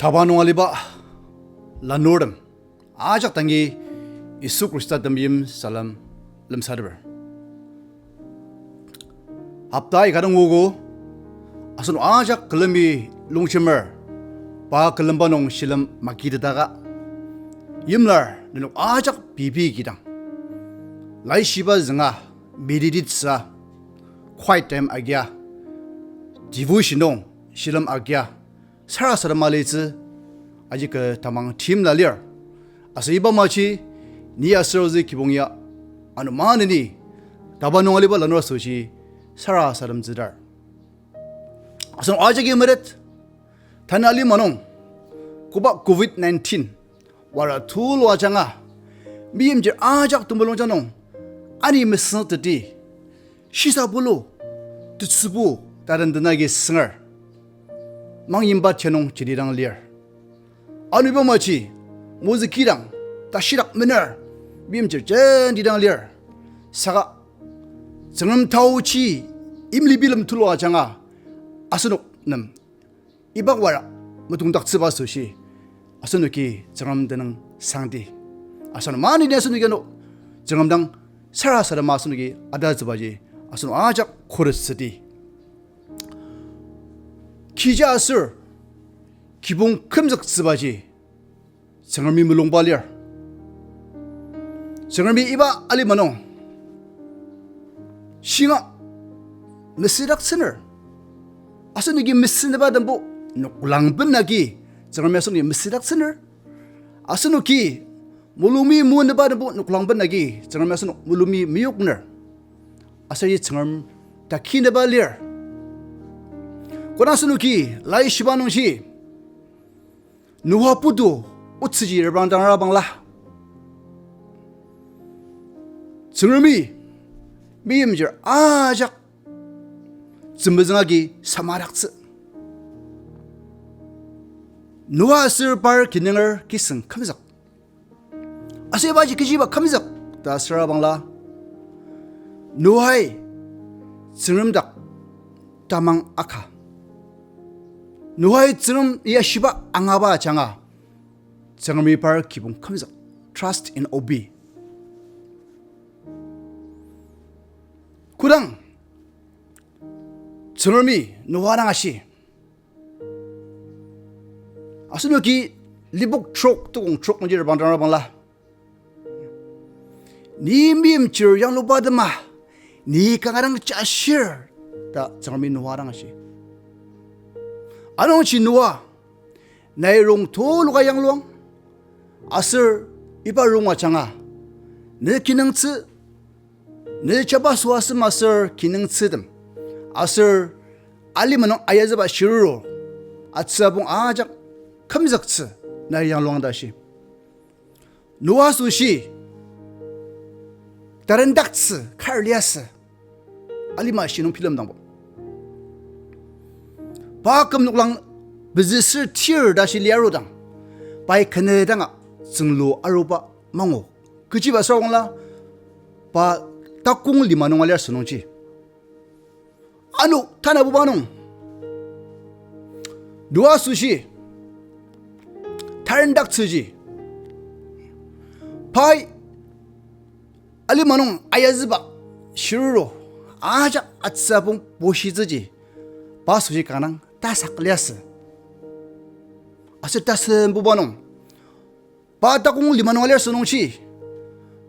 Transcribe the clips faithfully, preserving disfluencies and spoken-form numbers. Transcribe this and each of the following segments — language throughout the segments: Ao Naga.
Taba nung aliba lanurtem ajak dangi Yisu Khrista temeim salem lemsateper. Hopta ika dang ogo, asenok ajak külemi longjemer, pa külemba nung shilem magitedaka. Yimlar nenok ajak pei kidang, laishiba zünga, meditate sa, quiet time agia, devotion nung shilem agia, sarasadema litsü, aji kü tamang timla lir. Aser iba maji, ni aser ozü kibong ya, ano maneni, taba nung aliba lanur asoshi, sarasademtsüdar. Asenok ajaki metet, tanü alima nung, koba covid nineteen wara tulu ajanga, meimchir ajak temulungjang nung, ani mesüngteti, shisa bulu, tetsübu, taden tenagi sünger, mangyimba tia nung jididang lir. Ano iba maji, mozü kidang, tashidak mener, meimchir jendidang lir. Saka, Tsüngrem taoji, imli bilem tulu ajanga, asenok nem, iba wara, metongdaktsüba asoshi, asenoki Tsüngrem tenüng sangdi. Asenok maneni asenoki ano, Tsüngrem dang sarasadema asenoki atatsübaji, asenok ajak khuret südi. Kija aser, kibong kümzüktsübaji, Tsüngremi mulungba lir. Tsüngremi iba alima nung, shinga mesüdaktsüner. Asenoki mesüneba tembo noklang benagi, Tsüngremi asenoki mesüdaktsüner. Asenoki mulumi muneba tembo noklang benagi, Tsüngremi asenok mulumi meyokner. Aser ji Tsüngrem takineba lir. Kodang asenoki laishiba nungji, Noa putu otsüji reprangdangra bangla, Tsüngremi meimchir ajak tsümbezüng agi samadaktsü. Noa aser par kinunger kisüng kümzük. Aser ibaji kechiba kümzük ta süra bangla, Noai Tsüngrem dak tamang aka. Noai Tsüngrem ya shiba angaba ajanga, Tsüngremi par kibong kümzük. Trust and obey. Kodang Tsüngremi Noa dang ashi, asenoki Lipok trok tukong trok nungji reprangdangra bangla, ni meimchir yangluba tema, ni kanga dang jashir, ta Tsüngremi Noa dang ashi. Anungji Noa, nai rong tuluka yangluang, aser iba rong ajanga, ne kinungtsü, ne jabaso asem aser kinungtsütem, aser alima nung ayazüba shiruru, atsübong ajak kümzüktsü nai yangluang ta shi. Noa asoshi tarendaktsü kar liasü, alima shi nung bilemdangbo. Pa küm noklang pezü ser tir ta shi liarudang, pai kenedanga tsünglu aruba mangu. Kechiba süra bangla, pa takong lima nung alir asünungji, ano tanabuba nung, Noa asoshi tarendaktsüji, pai alima nung ayazüba shiruru ajak atsübong bushitsüji, pa asoshi kanga dang tasak liasü. Aser tasembuba nung, pa takong lima nung alir asünungji,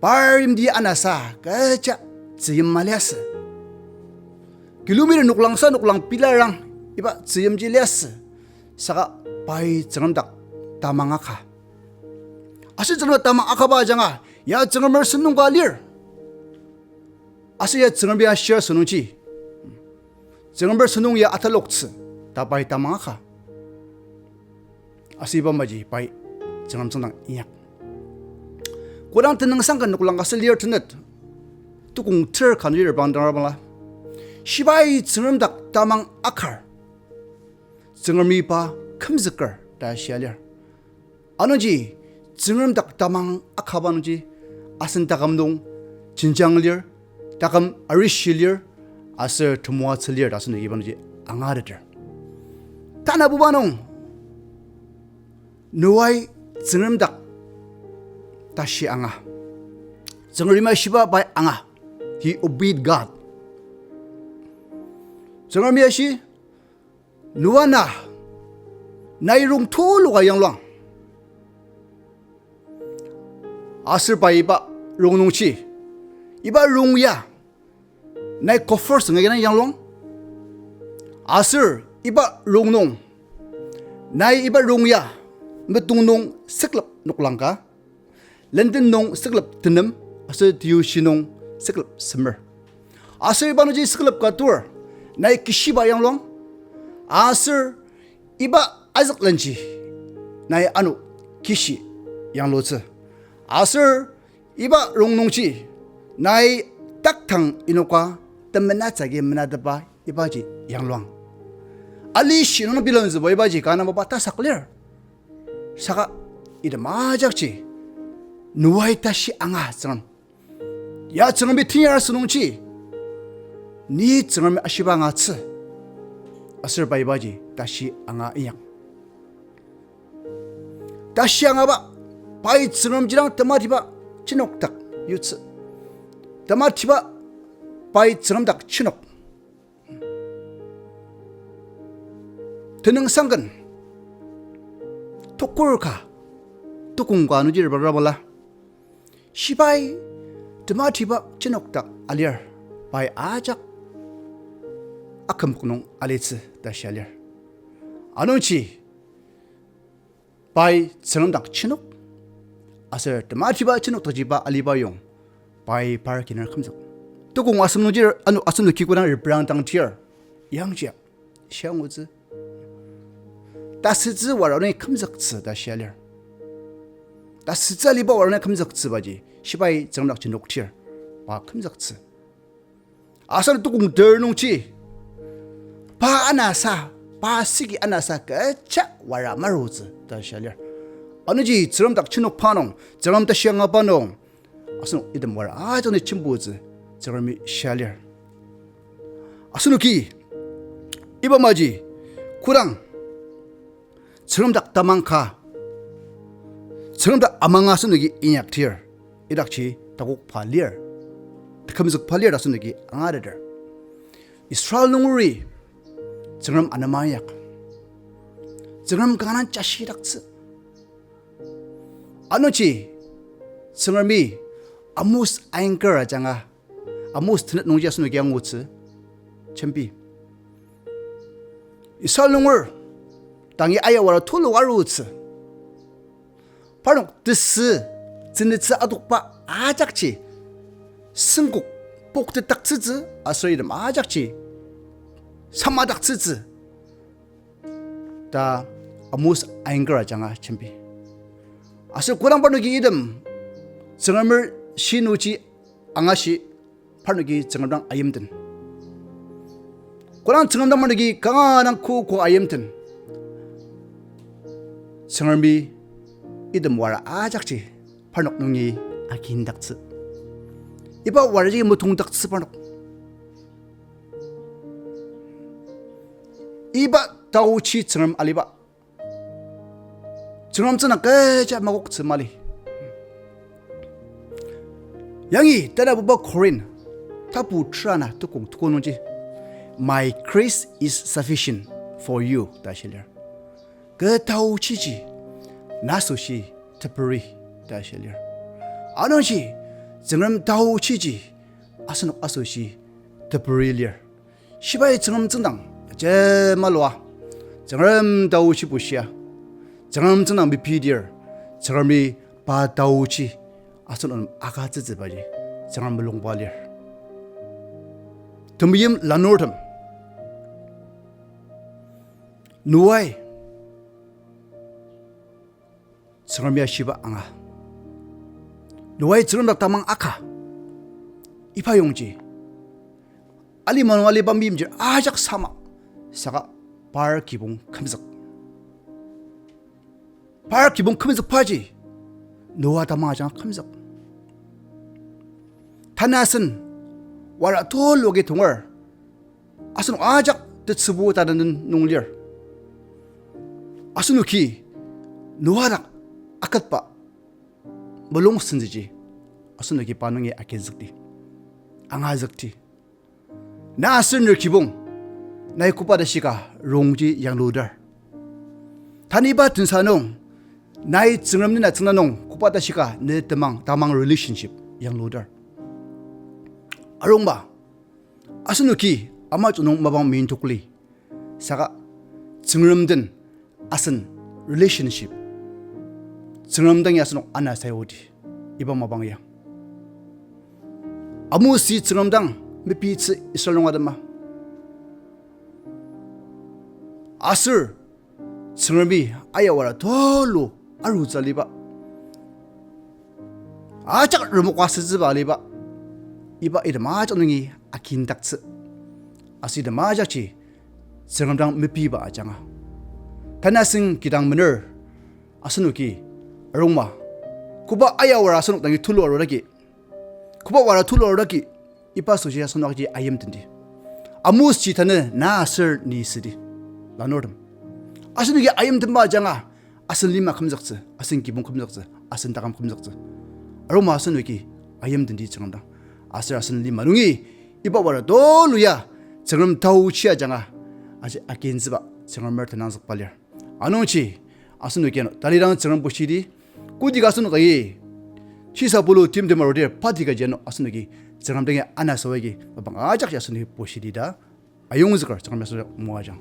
par yimti anasa kecha tzüyim maliasü. Kilometer noklangsa noklang pilarang iba tzüyimji liasü. Saka pai Tsüngrem dak tamang aka. Aser Tsüngrem tamang akaba ajanga, ya Tsüngremer sentong ka lir. Aser ya Tsüngrem ya shir asünungji, Tsüngremer sentong ya ataloktsü, ta pai tamang aka. Aser iba maji pai Tsüngrem tsüngdang inyak. Kodang tenüngsang ka noklang ka aser lir tenet, tukong ter ka nungji reprangdangra bangla, shibai Tsüngrem dak tamang akar, Tsüngremi pa kümzüker ta shia lir. Anungji, Tsüngrem dak tamang akaba nungji, asen taküm nung jenjang lir, taküm arishi lir, aser temoatsü lir ta asenoki iba nungji angateter. Tanabuba nung, Noai Tsüngrem dak tashi anga. Tsüngremi ashiba pai anga. He obeyed God. Tsüngremi ashi, Noa na, nai rong tuluka yangluang. Aser pai iba rong nungji, iba rong ya, nai kofor sünga kena yangluang. Aser iba rong nung, nai iba rong ya, metong nung seklep noklang ka, lenden nung seklep tenem, aser tiyushi nung seklep semer. Aser iba nungji seklep ka tur, nai kishiba yangluang. Aser iba azüklenji, nai ano kishi yanglutsü. Aser iba rong nungji, nai taktang inoka temenatsü agi menatepa ibaji yangluang. Alishi nung bilemzüba ibaji kanga mapa tasak lir. Saka item ajakji, Noai tashi anga Tsüngrem. Ya Tsüngremi tenyar asünungji, ni Tsüngremi ashiba angatsü. Aser pai ibaji tashi anga inyak. Tashi angaba, pai Tsüngrem jidang tematiba jenokdak yutsü. Tematiba pai Tsüngrem dak jenok. Tenüngsangken tokur ka, tukong ka nungji reprabala, shibai tematiba jenokdak alir, pai ajak akümok nung alitsü ta shia lir. Anungji pai Tsüngrem dak jenok, aser tematiba jenokdakjiba aliba yong, pai par kiner kümzük. Tukong asem nungji ano asenoki kodang reprang dang tir, yangji shiangutsü. Tasütsü wara nungi kümzüktsü ta shia lir. Tasütsü aliba wara nungi kümzüktsübaji, shibai Tsüngrem dak jenok tir, pa kümzüktsü. Aser tukong ter nungji, pa anasa, pa siki anasa kecha wara marutsü ta shia lir. Anungji Tsüngrem dak jenokba nung, Tsüngrem tashi angaba nung, asenok item wara ajak ni jembutsü Tsüngremi shia lir. Asenoki iba maji kodang Tsüngrem dak tamang ka, Tsüngrem dak amanga asenoki inyaktir, idakji takokba lir, takümzükba lir ta asenoki angateter. Israel nungeri Tsüngrem anema inyak. Tsüngrem kanga dang jashidaktsü. Anungji Tsüngremi Amos ainker ajanga, Amos tenet nungji asenoki angutsü, jembi. Israel nunger, tangi aya wara tulu arutsü. Parnok tesü, tsünetsü adokba ajakji, sengkok poktetdaktsütsü, aser item ajakji, samadaktsütsü ta Amos ainker ajanga jembi. Aser kodang parnoki item Tsüngremer shinoji angashi, parnoki Tsüngrem dang ayimten. Kodang Tsüngrem dang parnoki kanga dang kokoa ayimten, Tsüngremi item wara ajakji parnok nungi agindaktsü. Iba waraji metongdaktsü parnok. Iba taochi Tsüngrem aliba. Tsüngrem tsüngdang kecha makoktsü mali. Yangi tanabuba Korin, tapu terana tukong tuko nungji, My grace is sufficient for you, ta shilir. Kü taochiji, na asoshi teperi, ta shilir. Anungji, Tsüngrem taochiji, asenok asoshi teperi lir. Shibai Tsüngrem tsüngdang, jemalua, Tsüngrem taochi bushia, Tsüngrem tsüngdang mepidir, Tsüngremi pa taochi asenok nem agütsütsübaji Tsüngrem mulungba lir. Temeim lanurtem, Noai Tsüngremi ashiba anga. Noai Tsüngrem dak tamang aka. Iba yongji, alima nung aliba meimchir ajak sama, saka par kibong kümzük. Par kibong kümzükbaji, Noa tamang ajanga kümzük. Tanü asen wara tulu agi tonger, asenok ajak tetsübu tanü nung lir. Asenoki Noa dak aketba mulung senzüji, asenoki pa nungi agizükdi, angazükdi. Na aser ner kibong, nai koba tashi ka rongji yangluter. Tanü iba tensa nung, nai Tsüngrem nena tsüngda nung koba tashi ka ne temang tamang relationship yangluter. Arungba, asenoki ama junung mapang mintokli. Saka Tsüngrem den asen relationship, Tsüngrem dangi asenok ana sayudi, iba mapang ya. Amosi Tsüngrem dang mepitsü Israel nung atema. Aser Tsüngremi ayawara tulu arutsü aliba, ajak remoka asütsüba aliba, iba item ajak nungi akindaktsü. Aser item ajakji Tsüngrem dang mepiba ajanga. Tanü asüng kidang mener asenoki arungma, koba ayawara asenok dangi tulu arudaki, koba wara tulu arudaki, iba asoshi asenokji ayimtendi. Amosji tanü na aser ni südi, lanurtem. Asenoki ayimtenba ajanga, asen lima kümzüktsü, asen kibong kümzüktsü, asen taküm kümzüktsü. Arungma asenoki ayimtendi Tsüngrem dang. Aser asen lima nungi iba wara tulu ya Tsüngrem taochi ajanga aji akintsüba Tsüngremer tenangzükba lir. Anungji asenoki ano talidang Tsüngrem bushidi, kodi ka asenok dangi shisa pulu timtem arudir pati kaji ano asenoki Tsüngrem dangi anasawagi mapang ajak ya asenoki bushidi ta ayongzüker Tsüngrem ya asenok moajang.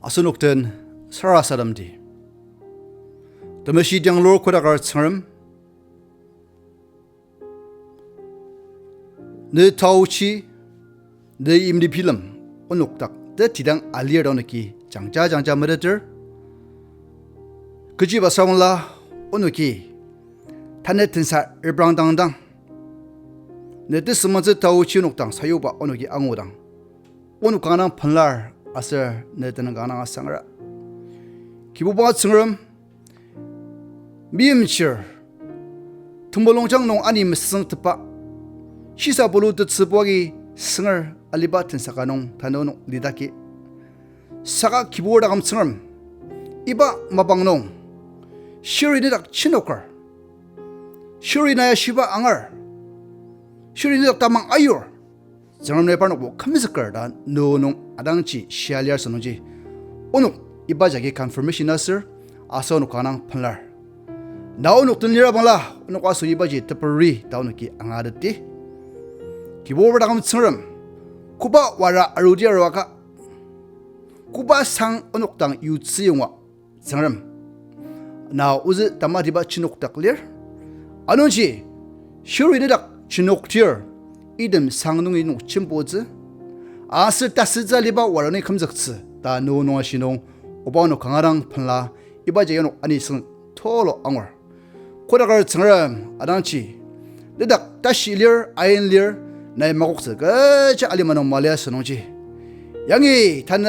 Asenok den sarasademdi. Temeshi tianglur kodaker Tsüngrem, ne taochi, ne imlibilem, onok dak tetidang alir ta onoki jangja jangja meteter. Kechiba samala onoki tanü tensa reprangdang dang, ne tesüngmangtsü taochi onok dang sayuba onoki angudang, onok kanga dang penlar aser ne tenüng kanga dang asangra. Kibuba Tsüngrem, meimchir, temulungjang nung ani mesüngtepba, shisa pulu tetsübu agi sünger aliba tensa ka nung tanü onok lidaki. Saka Kibur taküm Tsüngrem, iba mapang nung, shiri nedak chinoker, shiri na yashiba angar, shiri nedak tamang ayur, Tsüngrem nai parnokbo kümzüker ta ne nung adangji shia lir asünungji, onok iba jagi confirmation aser, aser onok kanga dang penlar. Na onok den lira bangla, onok asoshi ibaji teperi ta onoki angatetti. Kibuba taküm Tsüngrem, koba wara arudi aruaka, koba sang onok dang yutsü yonga Tsüngrem, na ozü tamatiba chinokdak lir. Anungji, shiri nedak chinoktir, item sang nungi nok jembotsü, aser tasütsü aliba wara nungi kümzüktsü ta ne nung ashi nung, oba onok kanga dang penla, iba jagi onok anisüng tulu angur. Kodaker Tsüngrem adangji, nedak tashi lir, ain lir, nai makoktsü kecha alima nung mali asünungji, yangi tanü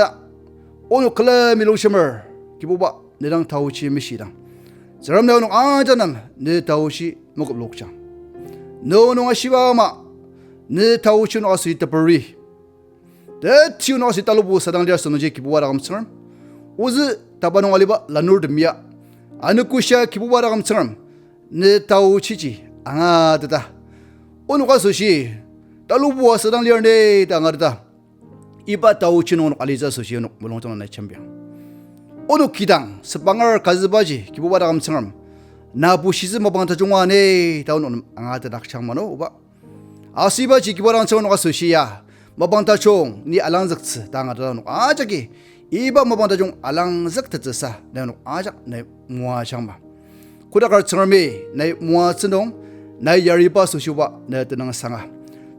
onok külemi longshimer, Kibuba, ne dang taochi meshidang, Tsüngrem nai onok ajak nem ne taochi mekup lokjang. Ne nung ashiba ama, ne taochi onok asoshi teperi, teti onok asoshi talubu sadang lir asünungji Kibuba taküm Tsüngrem, ozü taba nung aliba lanurtem ya, anogoshia Kibuba taküm Tsüngrem, ne taochiji angateta, onok asoshi talubu asadang lir ni ta angateta, iba taochi nung onok alitsü asoshi onok mulungjang nai jembiang. Onok kidang sepanger kazübaji Kibuba taküm Tsüngrem, na bushitsü mapang tajunga ni ta onok nem angatetakjang mano oba. Aser ibaji Kibuba taküm Tsüngrem onok asoshi ya, mapang tajung ni alangzüktsü ta angateta onok ajaki, iba mapang tajung alangzüktettsüsa nai onok ajak nai moajangma. Kodaker Tsüngremi nai moatsü nung, nai yariba asoshiba ne tenüngsanga.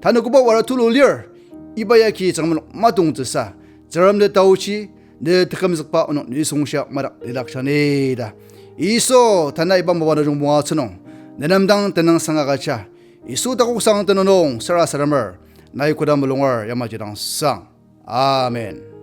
Tanü koba wara tulu lir, iba yagi Tsüngrem onok matongtsüsa, Tsüngrem ne taochi, ne tekümzükba onok nisungshia madak lidakjang ni ta, Yisu, tanü iba mapang tajung moatsü nung, ne nem dang tenüngsang agüja, Yisu takoksang tenüng nung sarasademer, nai koda mulunger yamaji dang sang. Amen.